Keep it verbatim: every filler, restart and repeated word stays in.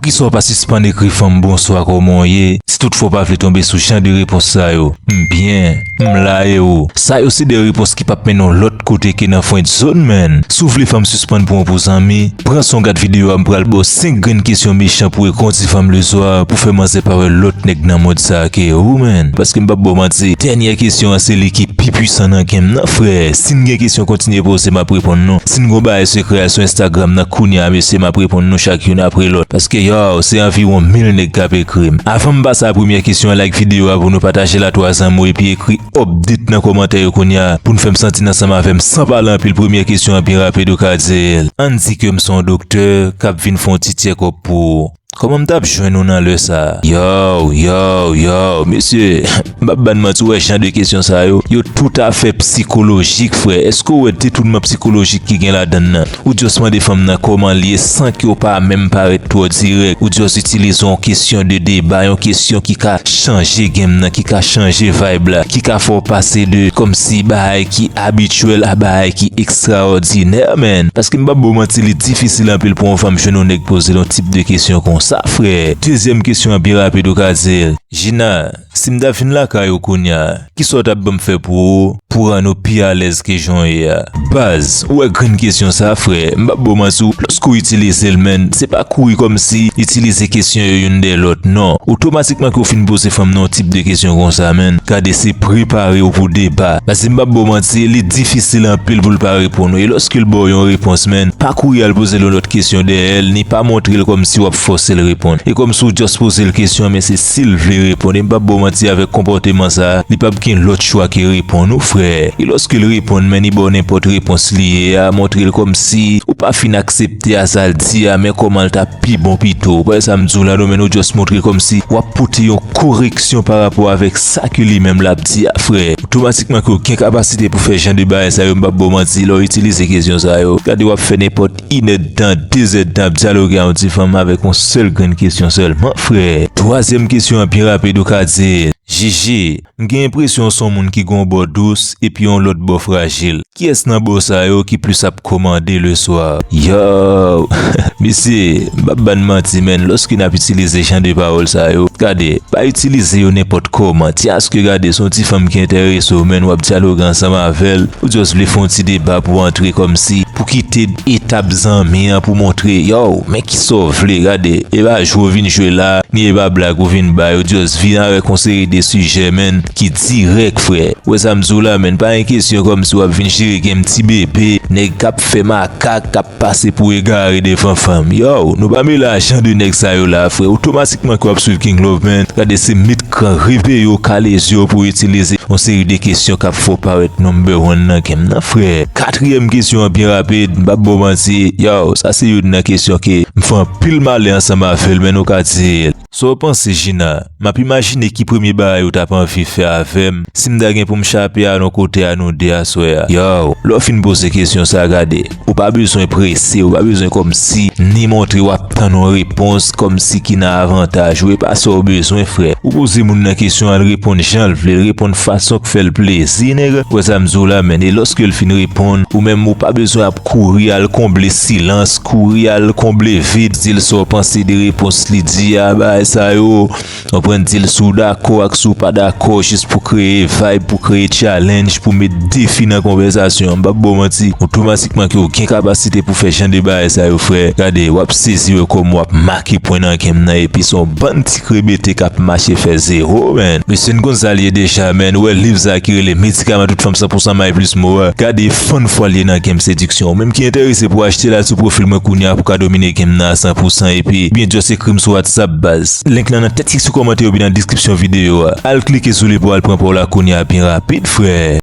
Poukisa w pa sispann ekri fanm bonswa, kòman w ye? Si toutfwa w pa vle tonbe sou jan de repons sa yo, m byen, m la e ou. Sa yo se de repons ki p ap mennen w lòt kote ke nan friendzone, man. Si w vle fanm sispann pran w pou zanmi, pran san w gad videyo a, m pral ba w senk grenn kesyon mechan pou w rekonsi fanm le swa, pou fè manzè pa wè lòt nèg nan mond sa ke ou, man. Paske m p ap ba w manti, dènyè kesyon an se li ki pi pwisan nan game nan, frè. Si n gen kesyon, kontinye poze, m ap reponn nou. Si n gon bagay sekrè, al sou Instagram nan kounye a, mesye, m ap reponn nou chak youn apre lòt. Paske, yow, se anviwon mil nèg k ap ekri m. Avan m pase a premyè kesyon an, like videyo a pou nou pataje l a twa zanmi w epi ekri update nan kòmantè yo kounye a pou n fè m santi n ansanm avè m san pale anpil. Premyè kesyon an byen rapid, ou ka di l. Ann di ke m se yon doktè k ap vin fè yon ti check up pou ou. Kòman m t ap jwenn ou nan lè sa a? Yow, yow, yow, mesye, m p ap ba n manti, w wè jan de kesyon sa yo, yo toutafè sikolojik, frè. Èske w wè detounman sikolojik ki gen ladan l nan? Ou just mande fanm nan kòman l ye san ke w pa menm parèt twò dirèk. Ou just itilize yon kesyon de deba, yon kesyon ki ka chanje game nan, ki ka chanje vibe la, ki ka fè w pase de kòmsi bagay ki abityèl a bagay ki ekstraòdinè, man. Paske m p ap ba w manti, li difisil anpil pou yon fanm jwenn yon nèg poze l yon tip de kesyon konsa, frè. Dezyèm kesyon an byen rapid, ou ka di l, Gina, si m ta vin lakay ou kounye a, kisa w t ap ban m fè pou ou, pou rann ou pi alèz ke jan w ye a? Baz, ou wè grenn kesyon sa, frè, m p ap ba w manti, lòske w itilize l, man, se pa kouri kòmsi itilize kesyon yo youn dèyè lòt, non. Otomatikman ke w fin poze fanm nan yon tip de kesyon konsa, man, gade, se prepare w pou deba. Paske m p ap ba w manti, li difisil anpil pou l pa reponn ou. E lòske l ba w yon repons, man, pa kouri al poze l yon lòt kesyon dèyè l, ni pa montre l kòmsi w ap fòse l reponn. E kòmsi w just poze l kesyon, men se si l vle reponn. E m p ap ba w manti, avèk konpòteman sa a, li p ap gen lòt chwa ke reponn ou, frè. E lòske l reponn, man, li ba w nenpòt repons li ye a, montre l kòmsi ou pa fin aksepte a sa l di a, men kòman l t ap pi bon pito. Ou wè sa m di w la, non, man, ou just montre kòmsi w ap pote yon koreksyon pa rapò avèk sa ke li menm l ap di a, frè. Otomatikman ke w gen kapasite pou fè jan de bagay sa yo, m p ap ba w manti, lè w itilize kesyon sa yo. Gade, w ap fè nenpòt inèdtan, dezèdtan ap dyaloge a yon ti fanm avèk yon sèl grenn kesyon sèlman, frè. Twazyèm kesyon an byen rapid, ou ka di, Jiji, m gen enpresyon w se yon moun ki gen yon bò dous epi yon lòt bò frajil. Kiyès nan bò sa yo ki plis ap kòmande le swa? Yow, mesye, m p ap ba n manti, man, lòske n ap itilize jan de pawòl sa yo, gade, pa itilize yo nenpòt kòman. Ti aske gade, se yon ti fanm ki enterese w, man, w ap dyaloge ansanm avè l, ou just vle fè yon ti deba pou w antre kòmsi, pou kite etap zanmi an pou montre, yow, men kisa w vle, gade, e pa jwe w vin jwe la, ni e pa blag ou vin bay, ou just vin avèk yon seri de sijè, man, ki dirèk, frè. Ou wè sa m di w la, man, pa gen kesyon kòmsi w ap vin jere gen ti bebe, nèg k ap fè makak, k ap pase pou egare devan fanm. Yow, nou pa mele a jan de nèg sa yo la, frè. Otomatikman ke w ap swiv King Love, man. Gade, se met kran, reveye w, kale zye w pou w itilize yon seri de kesyon k ap fè w parèt number one nan game nan, frè. Katriyèm kesyon an byen rapid, m p ap ba w manti. Yow, sa se youn nan kesyon ke m fè anpil malè ansanm avè l, man, ou ka di l. Sa w panse, Gina? M ap imajine ki premye bagay ou t ap anvi fè avè m si m ta gen pou m chape al yon kote a nou de aswè a. Yow, lè w fin poze kesyon sa, gade, ou pa bezwen prese, ou pa bezwen kòmsi ni montre w ap tann yon repons kòmsi ki nan avantaj ou, e pa sa w bezwen, frè. Ou poze moun nan kesyon an, l reponn jan l vle, l reponn fason k fè l plezi, nèg. Ou wè sa m di w la, man, e lòske l fin reponn, ou menm ou pa bezwen ap kouri al konble silans, kouri al konble vid, di l sa w panse de repons li di a, bagay sa yo. Konprann, di l si w dakò ak si w pa dakò, jis pou kreye vibe, pou kreye challenge, pou met defi nan konvèsasyon an. M p ap ba w manti, otomatikman ke w gen kapasite pou fè jan de bagay sa yo, frè. Gade, w ap sezi wè kòman w ap make pwen nan game nan, epi se yon bann ti krebete k ap mache fè zewo, man. Mesye, n konn sa l ye deja, man. Ou wè liv sa ki rele Medikaman Tout Fanm san pou san May Plis Mo a. Gade, fann fwa l ye nan game sediksyon. Ou menm ki enterese pou achte l, al sou pwofil mwen kounye a pou ka domine game nan a san pou san, epi, byen, just ekri m sou WhatsApp, baz. Link lan nan tèt ki sou kòmantè oubyen nan deskripsyon videyo a. Al klike sou li pou al pran pa w la kounye a byen rapid, frè.